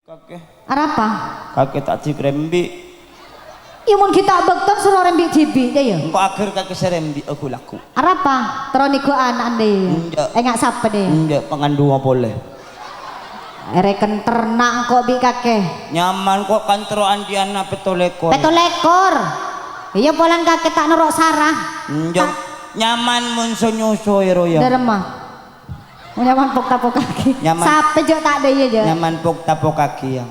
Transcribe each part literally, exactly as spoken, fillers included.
Kakè. Arapa? Kakè ta' dhibi' rembi'. Iyâ, mon ghi' ta' bâkto soro rembi' dhibi', yâ, yâ. Engko' aghâr kakè sè rembi' ghu-lagghu. Arapa? Terro nèghu ana'na, yâ. Enjâ'. Enga' sapa, yâ? Enjâ', pangandhungnga polè. Èrèken terna' engko' bi' kakè. Nyaman kok kan terro andi' ana' pètto lèkor. Pètto lèkor? Iyâ, polana kakè ta' noro' sara. Enjâ'. Ta- Nyaman mon so-nyoso, yâ, Roya. Dâremma. Nyaman pok-tapokaghi. Nyaman. Sapè jâ' ta' dâ' iyâ, jâ'? Nyaman pok-tapokaghi, yâ.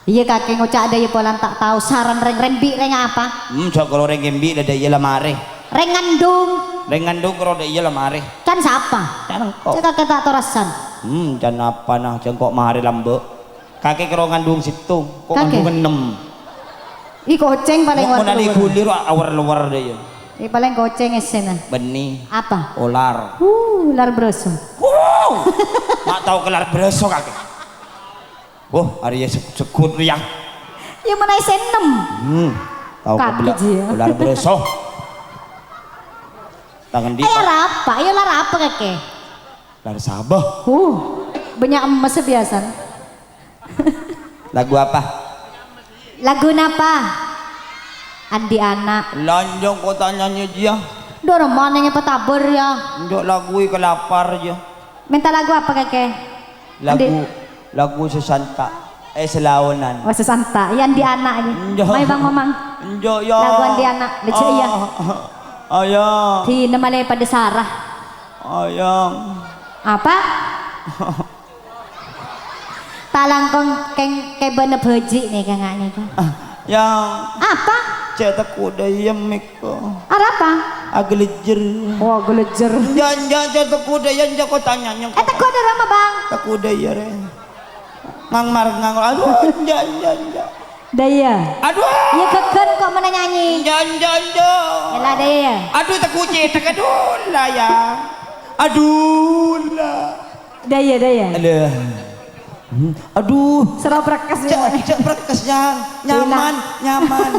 Iyâ, kakè ngoca' dâ' iyâ polana ta' tao saran rèng rembi' rèng apa? Hmm, jâ' karo rèng rembi' la dâ' iyâ la marè. Rèng ngandhung. Rèng ngandhung karo dâ' iyâ la marè. Can sapa? Can engko'. Jâ' kakè ta' torosan. Hmm, can apa nah, jâ' engko' marè lambâ'. Kakè karo ngandhung sèttong, kok Kakè? Ngandhung ennem. Ih, kocèng palèng Mo-, mon wâr-lowâr. Andi' ghuli ro awar-lowar dâ' iyâ. Ih, palèng kocèng èssèna. Bânnè. Apa? Olar. Wuh, lar bârâso. Wuh! Ma' tao kèlar bârâso kakè. Wuh, arèya seg-, segghut rèya. Iyâ, mènaè sè ennem. Hmm. Tao Kakè kèbellâ' jiyâ. Olar bârâso. Tangan di Eh, lar apa? Iyâ, lar apa, kakè? Lar sabâ. Huh, bânnya' emmas biasana. Lagu apa? Lagu napa? Andi' ana'. Lanjhâng kok ta' nyanyi jiyâ. Dâremma nèng èpatabâr, yâ. Enjâ' lagu è kalapar jiyâ. Mènta lagu apa, kakè? Lagu, Andi'. Lagu sè santa'. Eh, sè laonan. Oh, sè santa'. Iyâ, andi' ana', iyâ. Enjâ'. Mayu, Bang Mamang. Enjâ', yâ. Lagu andi' ana'. Lejjhâ, iyâ. Ah, ah, ah, iyâ. Dina malè padâ sara. Ayang. Apa? Ta' langkong kèng kèbâna bhâji' nèka, nga' nèka. Ah, yang. Apa? Cè' tekko' dâ' iyâ mèko. Arapa? Agelejjer. Oh, agelejjer. Enjâ', enjâ', cè' tekko' dâ' iyâ, enjâ' kok ta' nyanyi. Eh, tekko' dâ' rama, Bang? Tekko' dâ' iyâ, rè. Ngang mar-, ngang, aduh, enjâ', enjâ', enjâ'. Dâ' iyâ. Aduh. Iyâ, ghâghân kok mèna nyanyi. Enjâ', enjâ', enjâ'. Ella, dâ' iyâ. Aduh, tekko' cè' tekko', aduh, la, ya. Aduh, la. Dâ' iyâ, dâ' iyâ. Aduh. Hmm, aduh. Soro prèkkes, cè', yâ. Cè' prèkkes, Yang. Nyaman, nyaman.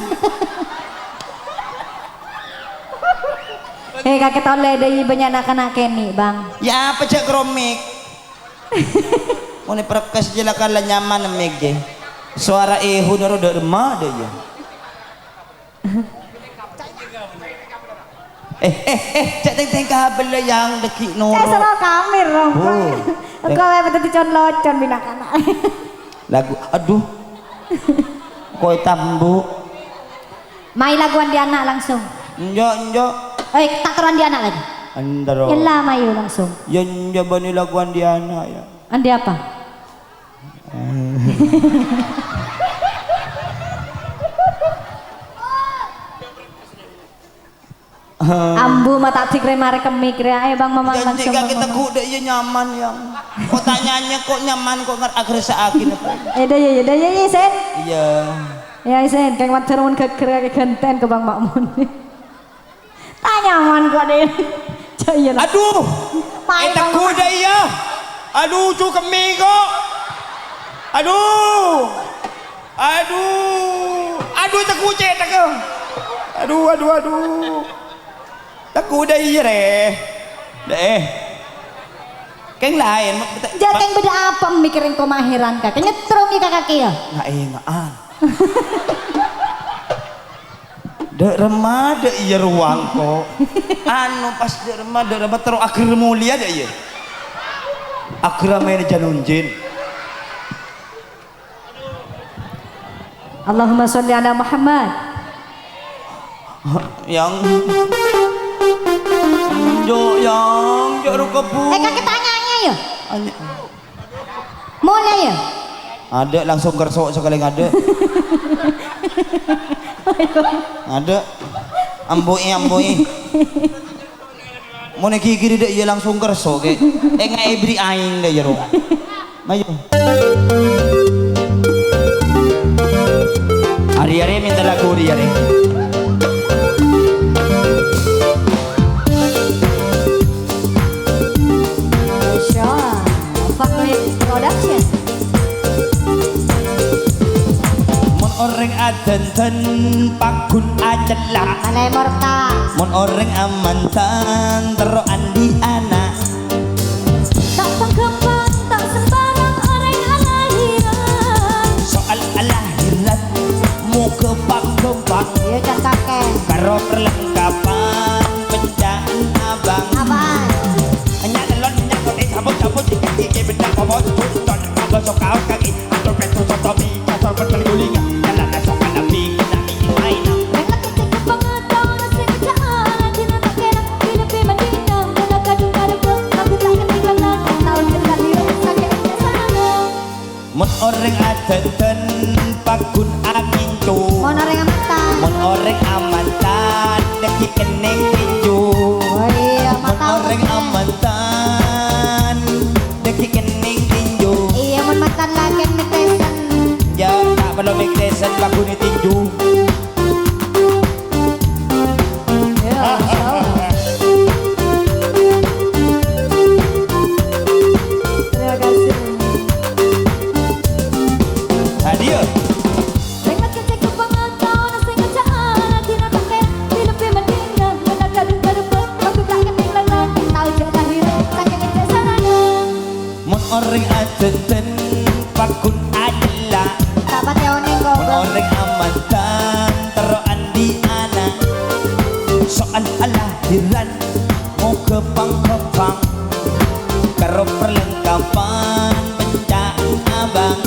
Eh, kakè tolè dâ' iyâ bânnya' na'-kana' kènè', Bang. Ya, apa cè' kromik? Mon èprèkkes jiyâ la kala nyaman mègghâ. Sowara èhuna ro dâ' remma dâ' iyâ. Eh, eh, eh, cè' tèng-tèng kabellâ yang dâgghi' noro'. Cè' soro kamir, Rong. Oh. Engko' mè' dâddhi con-locon bi' na'-kana'. Lagu, aduh. Koy tambu. Mayu lagu andi' ana' langsung. Enjâ', enjâ'. Eh, ta' terro andi' ana' lagi. Endero. Ella mayu langsung. Ya, enjâ' bânnè lagu andi' ana', ya. Andi' apa? Ambu ma' ta' dik rè marè kemmik rè. Ayo, Bang Mamang, janji langsung, Bang Mamang. Kaghi' teggu' dâ' iyâ nyaman, yang. Kok ta' nyanyi, kok nyaman, kok ngar-, agersa'aghi napa? Eh, dâ' iyâ, yâ, dâ' iyâ, yâ, Sen. Iyâ. Yâ, Sen, kèng mandhâr mon ghâgghâr kaghi' ghântèn ka Bang Ma'mun. Ta' nyaman kok, Dek. Jâ' iyâ, lah. Aduh. Mayu, eh, Bang teggu' Mamang. Dâ' iyâ. Aduh, cu kemmik kok. Aduh. Aduh. Aduh, teggu' cè' teggu'. Aduh, aduh, aduh. Teggu' dâ' iyâ, rè. Dâ', eh. Kèng laèn, mak-, beta-, jâ' kèng bâdâ apa mèkkèrè engko' maheran, Kak? Nyettrong iyâ, Kak, kakè, yâ? Nga'-, eh, nga'an. Dâ' remma dâ' iyâ rowa engko'. Anu, pas dâ' remma, dâ' remma terro ager molèya dâ' iyâ. Ager amèna janonjin. Allahumma sholli ala Muhammad. Yang. Jâ', yang, jâ' ro kebbu. Eh, kakè ta' nyanyi, yâ? Anya-, molè, yâ? Adâ', langsung kerso' sakalè ngadâ'. Adâ'. Ambu'i, ambu'i. Mon èghighiri dâ' iyâ langsung kerso', kè. Enga' èbri aèng dâ' iyâ, ro. Mayu. Ari-ari mènta lagu, ari-ari. Sure. Fahmi Production. Mon orèng adhândhân paggun acella'. Malè morka. Mon orèng amantan terro andi' ana'. Ta' pangghâmpang, ta' sembarang orèng alahèra. Iya, can kakè. Karo perlengkapan penca'an abang. Apaan? Nya' telon, nya' kote, sabun, sabun, sikat gigi, bedak, popon, bunton, gosok kaos kaki, atur petu, sotomi, kasor, betel, guling, jalan, esok, kanabi, kanabi, mainan. Rèng lagi cekap pangataona sè keca'an, dina tak kèra, bilâ bi' Madinah, mula kadhung karebbhâ, aku tak kenning lenglang, taon kenning lenglang, sakè' sarana. Mon orèng adhândhân paggun akincu. Mon orèng amantan. Mon orèng amantan, dhâggi' kenning tinju. Oh iya, mon orèng amantan, dhâggi' kenning tinju. Iya, mon mantan lakèn mètèsen. Ya, ta' parlo mètèsen, paggunè tinju. Ya, insyaallah. Terima kasih. Hadiah. Rèng lagi cekap pangataona sè keca'an, dina tak kèra, bilâ bi' Madinah, mula kadhung karebbhâ, aku tak kenning lenglang, taon jhâ' lahèr, sakè' cè' sarana. Mon orèng adhândhân paggun ajhella'. Ta' patè onèng, kok, mon orèng amantan terro andi' ana'. Soal alahiran moghâ pang-ghâmpang. Karo perlengkapan penca'an abang.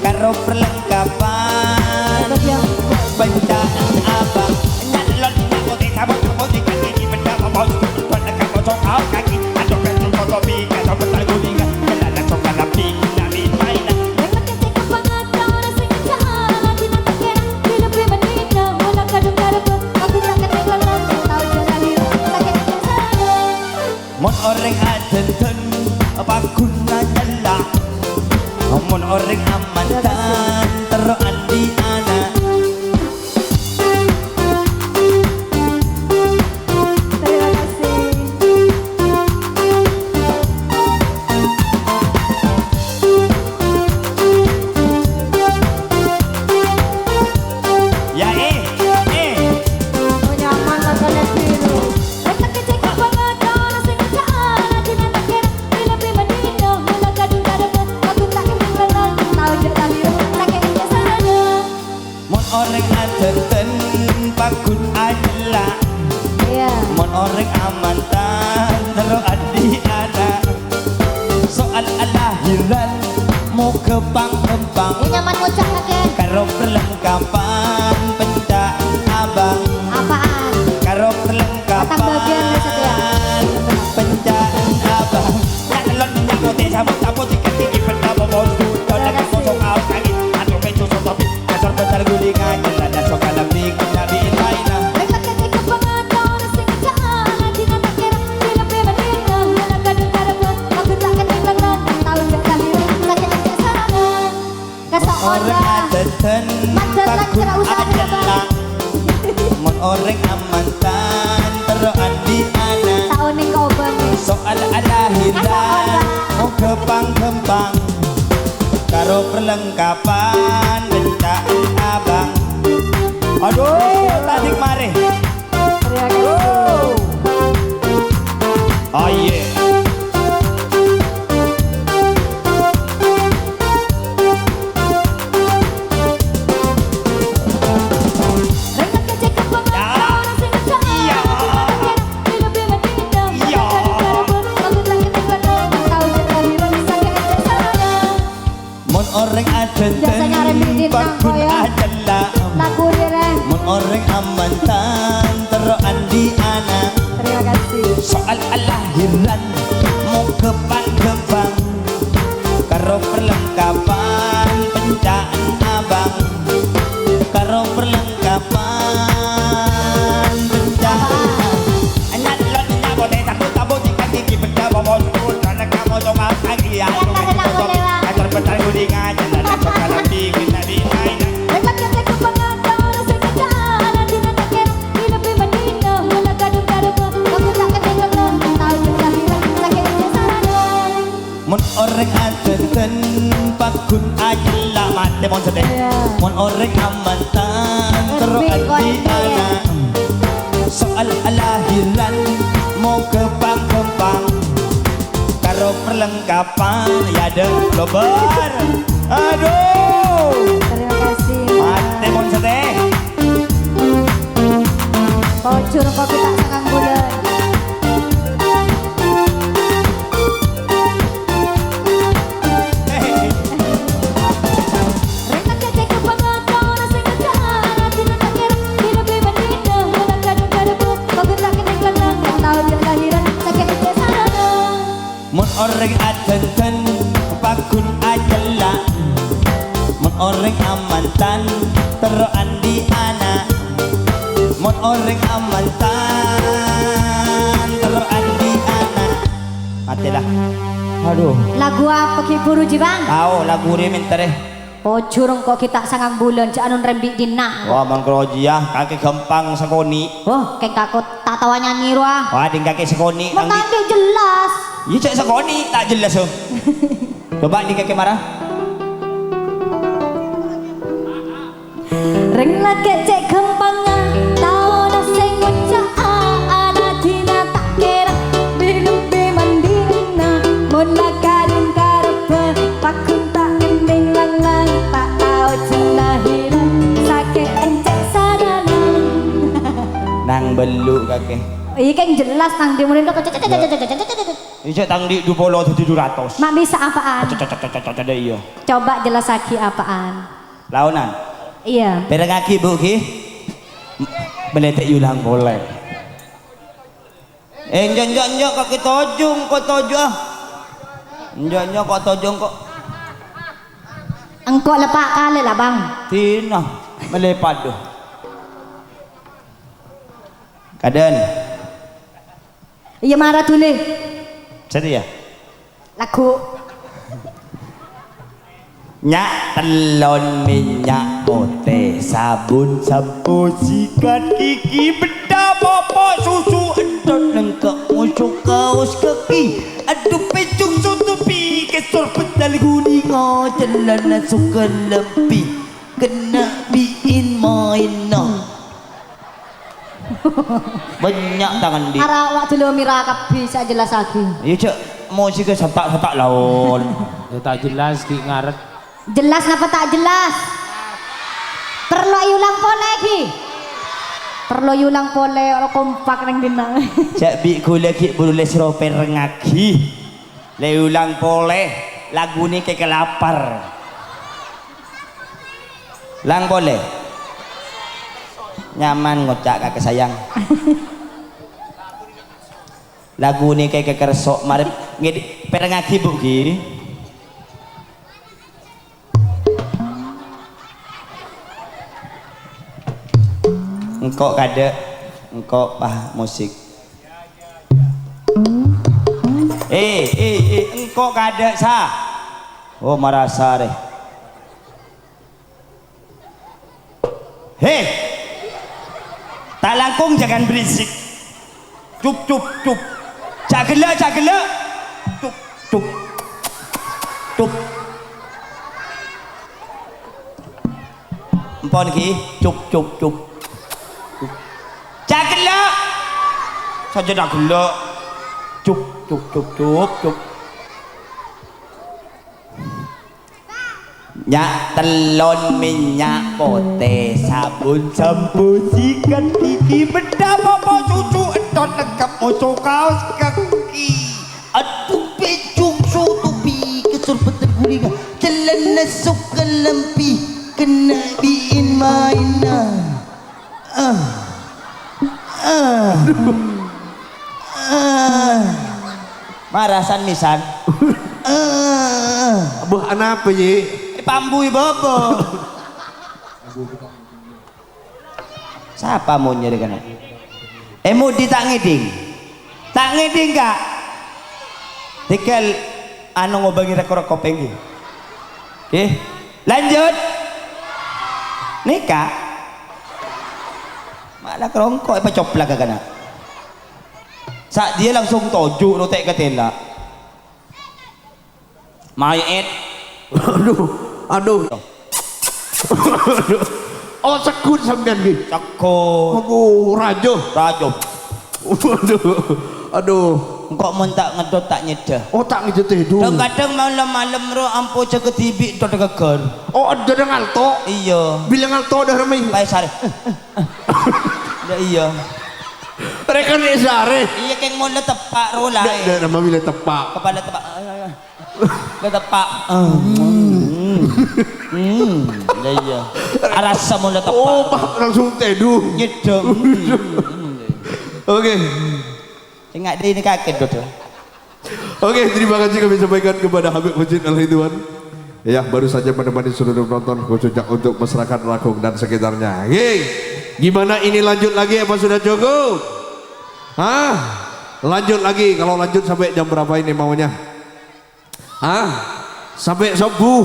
Karo perlengkapan penca'an abang. Nyalon nyamot, eh, sabot-sabot, ikan gigi, benda, bobos, benda, kabocok, kaos kaki, aduk, benteng, foto, pika, sabet, gulingan, celana, coklat, pika, di mainan. Mon orèng adhândhân, paggun ajhella'. Mon orèng amantan, terro andi' ana'. Terima kasih. Ya, eh, eh. Oh, nyaman, laksanè biru. Rèng lagi cekap pangataona sè keca'an, dina tak kèra, bilâ bi' Madinah, mula kadhung karebbhâ, aku tak kenning lenglang, taon jhâ' lahèr, sakè' cè' sarana. Mon orèng adhândhân paggun ajhella'. Iya. Mon orèng amantan terro andi' ana'. Soal alahiran moghâ pang-ghâmpang. Eh, nyaman ngoca', kakè. Karo perlengkapan penca'an abang. Apaan? Karo perlengkapan. Patang bagian, maksudnya. Penca'an abang. Nya' telon, nya' potè, sabut-sabut, sikat gigi, benda, bobos, bunton, lagi kosong, kaos kaki, atur petu, sotomi, kasor, benteng, gulingan, celana, coklat, pika, di mainan. Rèng lagi cekap pangataona sè keca'an, dina tak kèra, bilâ bi' Madinah, mula kadhung karebbhâ, aku tak kenning lenglang, taon jhâ' lahèr, sakè' cè' sarana. Kaso'on, orèng adhândhân paggun ajhella'. Mon orèng amantan terro andi' ana'. Taon nèng kobângè. Soal alahiran moghâ pang-ghâmpang. Karo perlengkapan penca'an abang. Aduh, tadhing marè. Terima kasih. Oh, iya. Mon orèng adhândhân paggun ajhella'. Mon orèng amantan terro andi' ana'. Terima kasih. Soal alahiran moghâ pang-ghâmpang. Karo perlengkapan penca'an abang. Karo perlengkapan penca'an. Nya' telon, nya' potè, sabut-sabut, sikat gigi, benda, bobos, bunton, lagi kosong, kaos kaki, atur petu, sotomi, kasor, benteng, gulingan, celana, coklat, pika, di mainan. Mon orèng adhândhân paggun ajhella', matè mon satèya. Mon orèng amantan terro andi' ana'. Soal alahiran moghâ pang-ghâmpang. Karo perlengkapan, ya, deng, lobar. Aduh. Terima kasih. Matè mon satèya. Ojur engko' ghi' ta' sangang bulân. Rèng laghi' cè' kembangan, tao rasa ngejjhâ', arajina ta' kèra, dinah bâbândhinna, mon la kadhung kadhâbâ, kok ghun ta' kennèng lennang, tao jhâ' lahiran, sakè' ènjâ' sarana. Mon orèng adhândhân, pagghun acella'. Mon orèng amantan, terro andi' ana'. Mon orèng amantan, terro andi' ana'. Matè la. Adhu. Lagu apa ghi' buru, Ji, Bang? Tao, lagu rè mènta rè. Ojur engko' ghi' ta' sangang bulân, jhâ' anon rembi' dinna'. Wah, mon karo jiyâ, kakè ghâmpang sakonè'. Wah, kèng tako' ta' tao nyanyi rowa. Wah, ding kakè sakonè', Mon tang di-, tang di' jelas. Iyâ, cè' sakonè', ta' jelas, oh. Coba ding kakè mara. Rèng laghi' cè' ghâmpangnga, taona sè ngoca'a, arajina ta' kèra, bi-, lebbi mandhina, mon la kadhung karebbhâ, pagghun ta' kennèng lennang, ta' tao jhâ' lahiran, sakè' ènjâ' sarana. Nang bellu' kakè. Iyâ, kèng jelas nang di' mending kok. Iyâ, tang di' du polo dhâddhi du ratos. Ma' bisa apaan? Iyâ. Coba jelasaghi apaan? Laonan. Iyâ. Pèrengngaghi, Bu', ghi. Mèlè ta' èulang polè. Eh, enjâ', enjâ', enjâ', kok toju', engko' toju', ah. Enjâ', enjâ', kok toju', engko'. Engko' lepa' kalè la, Bang. Dinah, mèlè padâ. Kadân. Iyâ, mara dhuli. Satèya. Lagu. Nya' tellon, mènnya' potè, sabun, sampo, sikat gigi, beddhâ, popo, susu, endhut, lengka', moso, kaos kaki, adhu, pècung, sutupi, kèsor, beddhâl, ghuninga, cellana, sokèl, lempi, kenna' bi'in maènna. Bânnya' tangan di'. Ara awak dulu mira kabbhi sè ajellasaghi. Iyâ, jhâ' musiga sapa'-sapa' laon. Iyâ, ta' jelas, ghi' ngarep. Jelas napa ta' jelas? Perlo èulang polè, ghi? Perlo èulang polè, ora kompak neng dinna'. Jhâ' bi' ghulâ ghi' buru lèsro pèrengngaghi. Lè ulang polè, lagu nèka kalapar. Lang polè. Nyaman ngoca' kakè sayang. Lagu nèka kakerso', marè ngèdhi-, pèrengngaghi, Bu', ghi. Engko' kadâ', engko' pas musik. Eh, eh, eh, engko' kadâ', sa. Oh, marasa rè. Hei! Ta' langkong, jangan berisik. Cup, cup, cup. Jhâ' ghellâ', jhâ' ghellâ'. Cup, cup. Cup. Empon ghi. Cup, cup, cup. Cup. Jhâ' ghellâ'. Sajjhâ ta' ghellâ'. Cup, cup, cup, cup, cup. Nya' tellon, mènnya' potè, sabun, sampo, sikat gigi, beddhâ, popo, susu, endhut, lengkap, moso, kaos kaki. Adhu, pècung, sutupi, kèsor, beddhâl, ghulinga, cellana, sokèl, lempi, kenna' bi'in maènna. Ah. Ah. Ah. Marasan misan. Ah. Bâh, anapa, Yi? Eh, pambuy bâbâ. Sapa mon nyarè kana'? Eh, Mudi ta' ngèdhing. Ta' ngèdhing, Ka'. Tèngghâl, anu, ngobângè rèko-rèko pènggir. Oke. Lanjut. Nèka. Malah kerongko' èpacoplak ka kana'. Sa'diyâ langsung toju' rotek ka tella'. Maèt. Aduh, aduh. Oh, seggut sampèyan, ghi? Seggut. Aduh, raja. Raja. Aduh, aduh. Engko' mon ta' ngedhot, ta' nyèdhâ. Oh, ta' ngedhot, aduh. Kadhâng-kadhâng malem-malem ro ampo jâgâ dhibi' dhot ghâghâr. Oh, adâ' ngalto? Iyâ. Bilâ ngalto, dhârmi? Paè sarè. Lah, iyâ. Rèkan Isare. Iyâ, kèng mon la teppa' rola. Ndak, ndak, nama mila teppa'. Kepala teppa'. Ayo, ayo. La teppa'. Hmm. Hmm. Lah iyâ. Arassa mon la teppa'. Oh, Pak, langsung tèdung. Nyèdhâng. Hmm. Oke. Sènga' dâ' ini kakè, Dodol. Oke, terima kasih kami sampaikan kepada Habib Husin Al-Ridwan. Ya, baru saja menemani seluruh penonton, khususnya untuk masyarakat Ragung dan sekitarnya. Oke, gimana ini, lanjut lagi apa sudah cukup? Hah? Lanjut lagi, kalau lanjut sampai jam berapa ini maunya? Hah? Sampai subuh?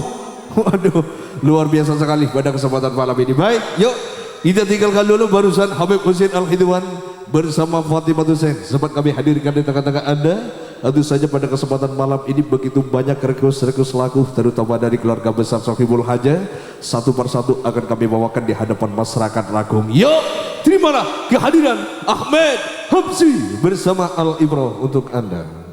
Waduh, luar biasa sekali pada kesempatan malam ini. Baik, yuk, kita tinggalkan dulu barusan Habib Husin Al-Ridwan bersama Fatimah Husain sempat kami hadirkan di tengah-tengah Anda. Tentu saja pada kesempatan malam ini begitu banyak request-request lagu, terutama dari keluarga besar Sohibul Haja. Satu persatu akan kami bawakan di hadapan masyarakat Ragung. Yuk, terimalah kehadiran Ahmed Habsyi bersama Al Ibro untuk Anda.